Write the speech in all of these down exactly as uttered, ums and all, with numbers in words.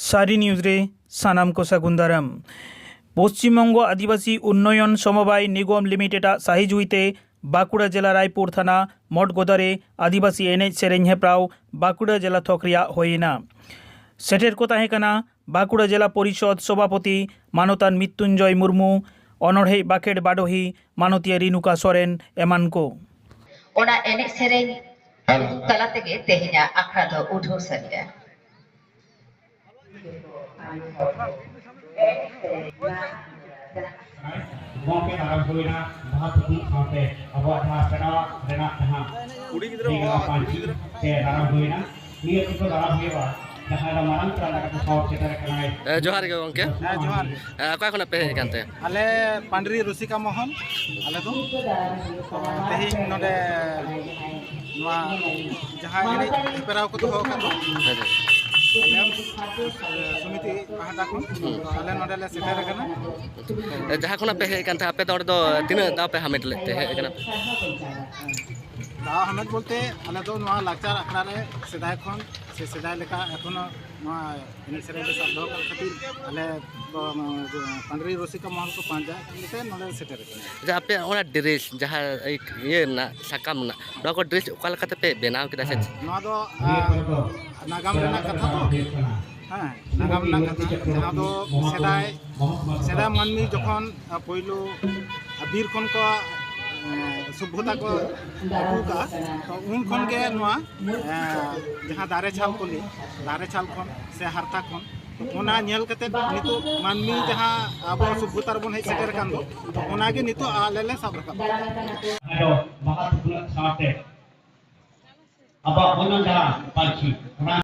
ᱥᱟᱹᱨᱤ ᱱᱤᱭᱩᱡᱽ ᱨᱮ ᱥᱟᱱᱟᱢ ᱠᱚ ᱥᱟᱹᱜᱩᱱ ᱫᱟᱨᱟᱢ᱾ ᱯᱚᱥᱪᱤᱢ ᱵᱚᱝᱜᱚ ᱟᱹᱫᱤᱵᱟᱹᱥᱤ ᱩᱱᱱᱚᱭᱚᱱ ᱥᱚᱢᱚᱵᱟᱭ ᱱᱤᱜᱚᱢ ᱞᱤᱢᱤᱴᱮᱰ ᱟᱜ ᱥᱟᱹᱦᱤ ᱡᱩᱦᱤᱛᱮ ᱵᱟᱸᱠᱩᱲᱟ ᱡᱮᱞᱟ ᱨᱟᱭᱯᱩᱨ ᱛᱷᱟᱱᱟ ᱢᱚᱴᱜᱚᱫᱟ ᱨᱮ ᱟᱹᱫᱤᱵᱟᱹᱥᱤ ᱮᱱᱮᱡ ᱥᱮᱨᱮᱧ ᱦᱮᱯᱨᱟᱣ ᱵᱟᱸᱠᱩᱲᱟ ᱡᱮᱞᱟ ᱛᱷᱚᱠ ᱨᱮᱭᱟᱜ ᱦᱩᱭᱮᱱᱟ᱾ ᱥᱮᱴᱮᱨ ᱠᱚ ᱛᱟᱦᱮᱸ ᱠᱟᱱᱟ ᱵᱟᱸᱠᱩᱲᱟ ᱡᱮᱞᱟ ᱯᱚᱨᱤᱥᱚᱫᱽ ᱥᱚᱵᱷᱟᱯᱚᱛᱤ ᱢᱟᱱᱚᱛᱟᱱ ᱢᱤᱛᱛᱩᱧᱡᱚᱭ ᱢᱩᱨᱢᱩ, ᱚᱱᱚᱬᱦᱮ ᱵᱟᱠᱷᱮᱲ ᱵᱟᱰᱚᱦᱤ ᱢᱟᱱᱚᱛᱤᱭᱟᱹ ᱨᱤᱱᱩᱠᱟ ᱥᱚᱨᱮᱱ ᱮᱢᱟᱱ ᱠᱚ᱾ ᱚᱱᱟ ᱮᱱᱮᱡ ᱥᱮᱨᱮᱧ ᱛᱟᱞᱟ ᱛᱮᱜᱮ ᱛᱮᱦᱮᱧᱟᱜ ᱟᱠᱷᱲᱟ ᱫᱚ ᱩᱰᱷᱟᱹᱣ ᱥᱟᱹᱨᱤᱜᱼᱟ᱾ ᱜᱚᱢᱠᱮ ᱫᱟᱨᱟᱢ ᱦᱩᱭᱱᱟ ᱵᱟᱦᱟ ᱛᱩᱯᱩᱫ ᱥᱟᱶᱛᱮ ᱟᱵᱚᱣᱟᱜ ᱡᱟᱦᱟᱸ ᱥᱮᱨᱣᱟ ᱨᱮᱱᱟᱜ ᱡᱟᱦᱟᱸ ᱠᱩᱲᱤ ᱜᱤᱫᱽᱨᱟᱹ ᱯᱟᱹᱧᱪᱤ ᱛᱮ ᱫᱟᱨᱟᱢ ᱦᱩᱭᱱᱟ᱾ ᱱᱤᱭᱟᱹ ᱠᱚ ᱫᱟᱨᱟᱢ ᱦᱩᱭᱩᱜᱼᱟ, ᱡᱟᱦᱟᱸ ᱫᱚ ᱢᱟᱨᱟᱝ ᱯᱮᱲᱟ ᱞᱮᱠᱟᱛᱮ ᱥᱚᱦᱚᱨ ᱥᱮᱴᱮᱨ ᱟᱠᱟᱱᱟᱭ᱾ ᱮ, ᱡᱚᱦᱟᱨ ᱜᱮ ᱜᱚᱢᱠᱮ᱾ ᱦᱮᱸ, ᱡᱚᱦᱟᱨ᱾ ᱮ, ᱚᱠᱟ ᱠᱷᱚᱱᱟᱜ ᱯᱮ ᱦᱮᱡ ᱟᱠᱟᱱ ᱛᱮ? ᱟᱞᱮ ᱯᱟᱱᱰᱨᱤ ᱨᱩᱥᱤᱠᱟ ᱢᱚᱦᱚᱞ, ᱟᱞᱮ ᱫᱚ᱾ ᱛᱚ, ᱛᱮᱦᱮᱧ ᱱᱚᱰᱮ ᱱᱚᱣᱟ ᱡᱟᱦᱟᱸ ᱮᱱᱮᱡ ᱦᱮᱯᱨᱟᱣ ᱠᱚ ᱫᱚᱦᱚ ᱟᱠᱟᱫ ᱫᱚ, ᱦᱮᱸ, ᱦᱮᱸ᱾ ᱟᱞᱮ, ᱮ, ᱥᱚᱢᱤᱛᱤ ᱯᱟᱦᱴᱟ ᱠᱷᱚᱱ, ᱛᱚ, ᱟᱞᱮ ᱱᱚᱰᱮ ᱞᱮ ᱥᱮᱴᱮᱨ ᱟᱠᱟᱱᱟ᱾ ᱮ, ᱡᱟᱦᱟᱸ ᱠᱷᱚᱱᱟᱜ ᱯᱮ ᱦᱮᱡ ᱟᱠᱟᱱ ᱛᱟᱦᱮᱸᱫ, ᱟᱯᱮ ᱫᱚ ᱚᱸᱰᱮ ᱫᱚ ᱛᱤᱱᱟᱹᱜ ᱫᱟᱣ ᱯᱮ ᱦᱟᱢᱮᱴ ᱞᱮᱫ ᱛᱮ ᱦᱮᱡ ᱟᱠᱟᱱᱟ ᱯᱮ? ᱫᱟᱣ ᱦᱟᱢᱮᱴ ᱵᱚᱞᱛᱮ, ᱟᱞᱮ ᱫᱚ ᱱᱚᱣᱟ ᱞᱟᱠᱪᱟᱨ ᱟᱠᱷᱲᱟ ᱨᱮ ᱥᱮᱫᱟᱭ ᱠᱷᱚᱱ ᱥᱮ ᱥᱮᱫᱟᱭ ᱞᱮᱠᱟ ᱮᱠᱷᱚᱱᱳ ᱱᱚᱣᱟ ᱮᱱᱮᱡ ᱥᱮᱨᱮᱧ ᱞᱮ ᱥᱟᱵ ᱫᱚᱦᱚ ᱠᱟᱜ ᱠᱷᱟᱹᱛᱤᱨ ᱟᱞᱮ ᱫᱚ, ᱱᱚᱣᱟ, ᱯᱟᱱᱰᱨᱤ ᱨᱩᱥᱤᱠᱟ ᱢᱚᱦᱚᱞ ᱠᱚ ᱯᱟᱸᱡᱟ ᱠᱟᱛᱮ ᱱᱚᱰᱮ ᱞᱮ ᱥᱮᱴᱮᱨ ᱟᱠᱟᱱᱟ᱾ ᱟᱪᱪᱷᱟ, ᱟᱯᱮ ᱚᱱᱟ ᱰᱨᱮᱥ ᱡᱟᱦᱟᱸ ᱤᱭᱟᱹ ᱨᱮᱱᱟᱜ ᱥᱟᱠᱟᱢ ᱨᱮᱱᱟᱜ, ᱱᱚᱣᱟ ᱠᱚ ᱰᱨᱮᱥ ᱚᱠᱟ ᱞᱮᱠᱟ ᱛᱮᱯᱮ ᱵᱮᱱᱟᱣ ᱠᱮᱫᱟ ᱥᱮ ᱪᱮᱫ? ᱱᱚᱣᱟ ᱫᱚ, ᱟ, ᱱᱟᱜᱟᱢ ᱨᱮᱱᱟᱜ ᱠᱟᱛᱷᱟ ᱛᱚ᱾ ᱦᱮᱸ, ᱱᱟᱜᱟᱢ ᱨᱮᱱᱟᱜ ᱠᱟᱛᱷᱟ, ᱡᱟᱦᱟᱸ ᱫᱚ ᱥᱮᱫᱟᱭ, ᱥᱮᱫᱟᱭ ᱢᱟᱹᱱᱢᱤ ᱡᱚᱠᱷᱚᱱ, ᱟ, ᱯᱳᱭᱞᱳ, ᱟ, ᱵᱤᱨ ᱠᱷᱚᱱ ᱠᱚ, ᱮ, ᱥᱚᱵᱷᱚᱛᱟ ᱠᱚ ᱟᱹᱜᱩ ᱠᱟᱜᱼᱟ, ᱛᱚ ᱩᱱ ᱠᱷᱚᱱ ᱜᱮ ᱱᱚᱣᱟ, ᱮ, ᱡᱟᱦᱟᱸ ᱫᱟᱨᱮ ᱪᱷᱟᱞ ᱠᱚ ᱞᱟᱹᱭ, ᱫᱟᱨᱮ ᱪᱷᱟᱞ ᱠᱷᱚᱱ ᱥᱮ ᱦᱟᱨᱛᱟ ᱠᱷᱚᱱ, ᱛᱚ ᱚᱱᱟ ᱧᱮᱞ ᱠᱟᱛᱮ ᱱᱤᱛᱚᱜ ᱢᱟᱹᱱᱢᱤ ᱡᱟᱦᱟᱸ ᱟᱵᱚ ᱥᱚᱵᱷᱚᱛᱟ ᱨᱮᱵᱚᱱ ᱦᱮᱡ ᱥᱮᱴᱮᱨ ᱟᱠᱟᱱ ᱫᱚ, ᱛᱚ ᱚᱱᱟᱜᱮ ᱱᱤᱛᱚᱜ ᱟᱞᱮ ᱞᱮ ᱥᱟᱵ ᱨᱟᱠᱟᱵ ᱫᱟ᱾ ᱟᱫᱚ ᱵᱟᱦᱟ ᱛᱩᱯᱩᱱᱟᱜ ᱥᱟᱶᱛᱮ ᱟᱵᱚᱣᱟᱜ ᱚᱱᱟ ᱡᱟᱦᱟᱸ ᱯᱟᱹᱧᱪᱤ, ᱚᱱᱟ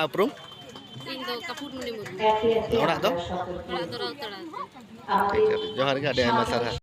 ᱩᱯᱨᱩᱢ? ᱤᱧ ᱫᱚ ᱠᱟᱯᱩᱨᱢᱚᱱᱤ ᱢᱩᱨᱢᱩ᱾ ᱚᱲᱟᱜ ᱫᱚ? ᱚᱲᱟᱜ ᱫᱚ ᱨᱟᱣᱛᱟᱲᱟ ᱟᱹᱛᱩ᱾ ᱴᱷᱤᱠ ᱜᱮᱭᱟ, ᱡᱚᱦᱟᱨ ᱜᱮ, ᱟᱹᱰᱤ ᱟᱭᱢᱟ ᱥᱟᱨᱦᱟᱣ᱾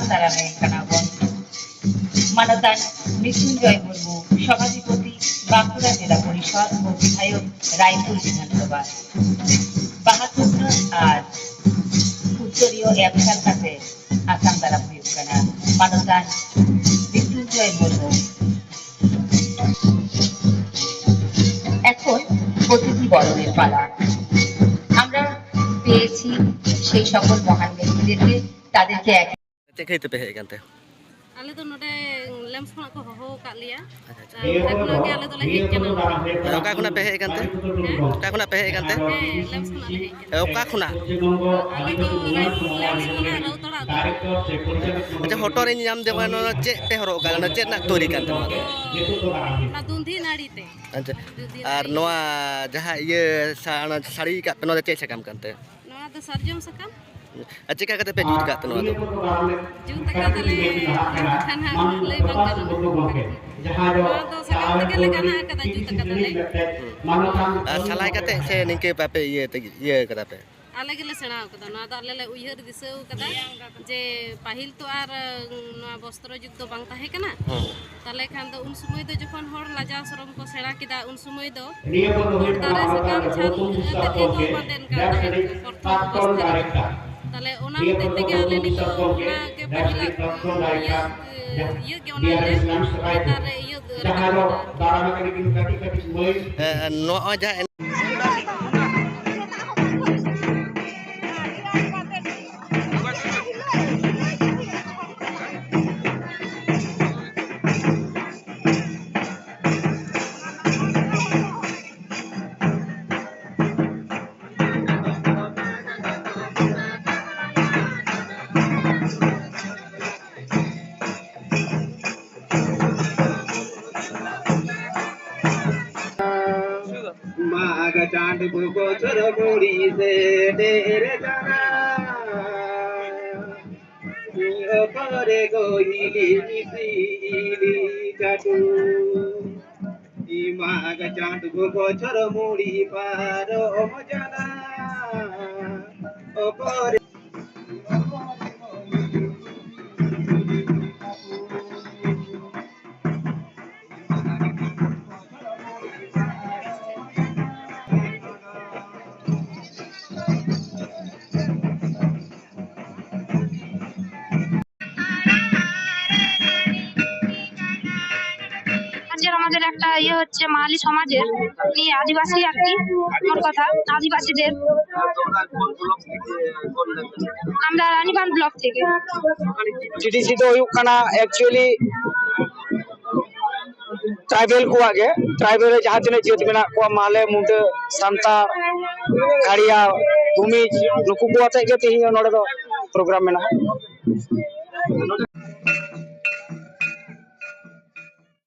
ᱫᱟᱨᱟᱢᱮ ᱠᱟᱱᱟ ᱵᱚᱱ᱾ ᱢᱟᱱᱚᱛᱟᱱ ᱢᱨᱤᱛᱩᱧᱡᱚᱭ ᱢᱩᱨᱢᱩ, ᱥᱚᱵᱷᱟᱫᱷᱤᱯᱚᱛᱤ, ᱵᱟᱸᱠᱩᱲᱟ ᱡᱮᱞᱟ ᱯᱚᱨᱤᱥᱚᱫ ᱳ ᱵᱤᱫᱷᱟᱭᱚᱠ, ᱨᱟᱭᱯᱩᱨ ᱵᱤᱫᱷᱟᱱᱥᱚᱵᱷᱟ᱾ ᱵᱟᱦᱟ ᱛᱷᱩᱯᱱᱟᱹ ᱟᱨ ᱩᱛᱛᱚᱨᱤᱭᱚ ᱮᱢ ᱥᱟᱞ ᱠᱟᱛᱮ ᱟᱥᱟᱢ ᱫᱟᱨᱟᱢ ᱦᱩᱭᱩᱜ ᱠᱟᱱᱟ ᱢᱟᱱᱚᱛᱟᱱ ᱢᱨᱤᱛᱩᱧᱡᱚᱭ ᱢᱩᱨᱢᱩ᱾ এখন অতিথি বরণের পালা। আমরা পেয়েছি সেই সকল মহান ব্যক্তিদেরকে, তাদেরকে এক ᱪᱮᱫ ᱠᱷᱟᱹᱛᱤᱨ ᱛᱮᱯᱮ ᱦᱮᱡ ᱟᱠᱟᱱ ᱛᱮ? ᱟᱞᱮ ᱫᱚ ᱱᱚᱰᱮ ᱞᱮᱢᱯᱥ ᱠᱷᱚᱱᱟᱜ ᱠᱚ ᱦᱚᱦᱚ ᱟᱠᱟᱫ ᱞᱮᱭᱟ᱾ ᱟᱪᱪᱷᱟ, ᱟᱪᱪᱷᱟ᱾ ᱟᱨ ᱚᱸᱰᱮ ᱠᱷᱚᱱᱟᱜ ᱜᱮ ᱟᱞᱮ ᱫᱚᱞᱮ ᱦᱮᱡ ᱟᱠᱟᱱᱟ ᱱᱚᱰᱮ᱾ ᱟᱫᱚ ᱚᱠᱟ ᱠᱷᱚᱱᱟᱜ ᱯᱮ ᱦᱮᱡ ᱟᱠᱟᱱ ᱛᱮ? ᱦᱮᱸ? ᱚᱠᱟ ᱠᱷᱚᱱᱟᱜ ᱯᱮ ᱦᱮᱡ ᱟᱠᱟᱱ ᱛᱮ? ᱦᱮᱸ, ᱞᱮᱢᱯᱥ ᱠᱷᱚᱱᱟᱜ ᱞᱮ ᱦᱮᱡ ᱟᱠᱟᱱᱟ᱾ ᱮ, ᱚᱠᱟ ᱠᱷᱚᱱᱟᱜ? ᱟᱞᱮ ᱫᱚ ᱞᱮᱢᱯᱥ ᱠᱷᱚᱱᱟᱜ ᱨᱟᱣᱛᱟᱲᱟ ᱟᱹᱛᱩ᱾ ᱟᱪᱪᱷᱟ, ᱦᱚᱴᱚᱜ ᱨᱤᱧ ᱧᱟᱢ ᱫᱮ, ᱱᱚᱣᱟ ᱪᱮᱫ ᱯᱮ ᱦᱚᱨᱚᱜ ᱟᱠᱟᱫᱟ? ᱱᱚᱣᱟ ᱪᱮᱫ ᱨᱮᱱᱟᱜ ᱛᱳᱭᱨᱤ ᱠᱟᱱ ᱛᱟᱢᱟ? ᱚᱱᱟ ᱫᱩᱱᱫᱷᱤ ᱱᱟᱹᱲᱤ ᱛᱮ᱾ ᱟᱪᱪᱷᱟ᱾ ᱫᱩᱱᱫᱷᱤ ᱟᱨ ᱱᱟᱹᱲᱤ᱾ ᱱᱚᱣᱟ ᱡᱟᱦᱟᱸ ᱤᱭᱟᱹ ᱥᱟ-, ᱚᱱᱟ ᱥᱟᱹᱲᱤ ᱠᱟᱜ ᱯᱮ, ᱱᱚᱣᱟ ᱫᱚ ᱪᱮᱫ ᱥᱟᱠᱟᱢ ᱠᱟᱱ ᱛᱮ? ᱱᱚᱣᱟ ᱫᱚ ᱥᱟᱨᱡᱚᱢ ᱥᱟᱠᱟᱢ᱾ ᱟᱨ ᱪᱮᱠᱟ ᱠᱟᱛᱮ ᱯᱮ ᱡᱩᱛ ᱟᱠᱟᱫ ᱛᱮ ᱱᱚᱣᱟ ᱫᱚ? ᱡᱩᱛ ᱟᱠᱟᱫᱟᱞᱮ, ᱠᱟᱛᱷᱟ ᱱᱟᱦᱟᱜ ᱞᱟᱹᱭ ᱵᱟᱝ ᱜᱟᱱᱚᱜᱼᱟ᱾ ᱱᱚᱣᱟ ᱫᱚ ᱥᱟᱠᱟᱢ ᱛᱮᱜᱮ ᱞᱮ ᱜᱟᱱ ᱟᱠᱟᱫᱟ, ᱡᱩᱛ ᱟᱠᱟᱫᱟᱞᱮ᱾ ᱦᱩᱸ᱾ ᱟᱨ ᱥᱟᱞᱟᱭ ᱠᱟᱛᱮ ᱥᱮ ᱱᱤᱝᱠᱟᱹ ᱵᱟᱯᱮ ᱤᱭᱟᱹ ᱛᱮᱜᱮ, ᱤᱭᱟᱹ ᱠᱟᱫᱟ ᱯᱮ? ᱟᱞᱮ ᱜᱮᱞᱮ ᱥᱮᱬᱟ ᱟᱠᱟᱫᱟ᱾ ᱱᱚᱣᱟ ᱫᱚ ᱟᱞᱮ ᱞᱮ ᱩᱭᱦᱟᱹᱨ ᱫᱤᱥᱟᱹ ᱟᱠᱟᱫᱟ ᱡᱮ ᱯᱟᱹᱦᱤᱞ ᱛᱚ ᱟᱨ, ᱱᱚᱣᱟ ᱵᱚᱥᱛᱨᱚ ᱡᱩᱜᱽ ᱫᱚ ᱵᱟᱝ ᱛᱟᱦᱮᱸ ᱠᱟᱱᱟ᱾ ᱦᱩᱸ᱾ ᱛᱟᱦᱞᱮ ᱠᱷᱟᱱ ᱫᱚ ᱩᱱ ᱥᱚᱢᱚᱭ ᱫᱚ ᱡᱚᱠᱷᱚᱱ ᱦᱚᱲ ᱞᱟᱡᱟᱣ ᱥᱚᱨᱚᱢ ᱠᱚ ᱥᱮᱬᱟ ᱠᱮᱫᱟ, ᱩᱱ ᱥᱚᱢᱚᱭ ᱫᱚ ᱦᱚᱲ ᱫᱟᱨᱮ ᱥᱟᱠᱟᱢ ᱪᱷᱟᱞ ᱟᱛᱮᱫ ᱜᱮᱠᱚ ᱵᱟᱸᱫᱮᱱ ᱠᱟᱱ ᱛᱟᱦᱮᱸᱫ ᱠᱚ ᱯᱨᱚᱛᱷᱚᱢ ᱚᱵᱚᱥᱛᱷᱟ ᱨᱮ᱾ ᱛᱟᱦᱞᱮ ᱚᱱᱟ ᱦᱚᱛᱮᱡ ᱛᱮᱜᱮ ᱟᱞᱮ ᱱᱤᱛᱚᱜ ᱚᱱᱟ ᱜᱮ ᱯᱟᱹᱦᱤᱞᱟᱜ ᱤᱭᱟᱹ, ᱤᱭᱟᱹ ᱜᱮ ᱚᱱᱟ ᱞᱮ ᱱᱮᱛᱟᱨ ᱨᱮ ᱤᱭᱟᱹ ᱨᱟᱠᱟᱵ ᱠᱟᱫᱟ᱾ ᱮ, ᱱᱚᱜᱼᱚᱭ ᱡᱟᱦᱟᱸ ᱢᱟᱜᱽ ᱪᱟᱸᱫ ᱵᱚᱪᱷᱚᱨ ᱢᱩᱲᱤ ᱥᱮᱴᱮᱨ ᱠᱟᱱᱟ᱾ ᱚᱠᱚᱨᱮ ᱜᱚᱦᱤᱞᱤ ᱢᱤᱥᱤᱞᱤ ᱪᱟᱰᱩ᱾ ᱢᱟᱜᱽ ᱪᱟᱸᱫ ᱵᱚᱪᱷᱚᱨ ᱢᱩᱲᱤ ᱯᱟᱨᱚᱢ ᱡᱟᱱᱟ᱾ ᱚᱠᱚᱨᱮ আজকের আমাদের একটা ইয়ে হচ্ছে মালি সমাজের, এই আদিবাসী আর কি, মোট কথা আদিবাসীদের। আমরা রানীবাঁধ ব্লক থেকে। টিডিসি ᱫᱚ ᱦᱩᱭᱩᱜ ᱠᱟᱱᱟ ᱮᱠᱪᱩᱭᱮᱞᱤ ᱴᱨᱟᱭᱵᱮᱞ ᱠᱚᱣᱟᱜ ᱜᱮ᱾ ᱴᱨᱟᱭᱵᱮᱞ ᱨᱮ ᱡᱟᱦᱟᱸ ᱛᱤᱱᱟᱹᱜ ᱡᱟᱹᱛ ᱢᱮᱱᱟᱜ ᱠᱚᱣᱟ, ᱢᱟᱦᱞᱮ, ᱢᱩᱰᱟᱹ, ᱥᱟᱱᱛᱟᱲ, ᱠᱷᱟᱲᱤᱭᱟ, ᱵᱷᱩᱢᱤᱡᱽ, ᱱᱩᱠᱩ ᱠᱚ ᱟᱛᱮᱜ ᱜᱮ ᱛᱮᱦᱮᱧ ᱱᱚᱰᱮ ᱫᱚ ᱯᱨᱳᱜᱨᱟᱢ ᱢᱮᱱᱟᱜᱼᱟ᱾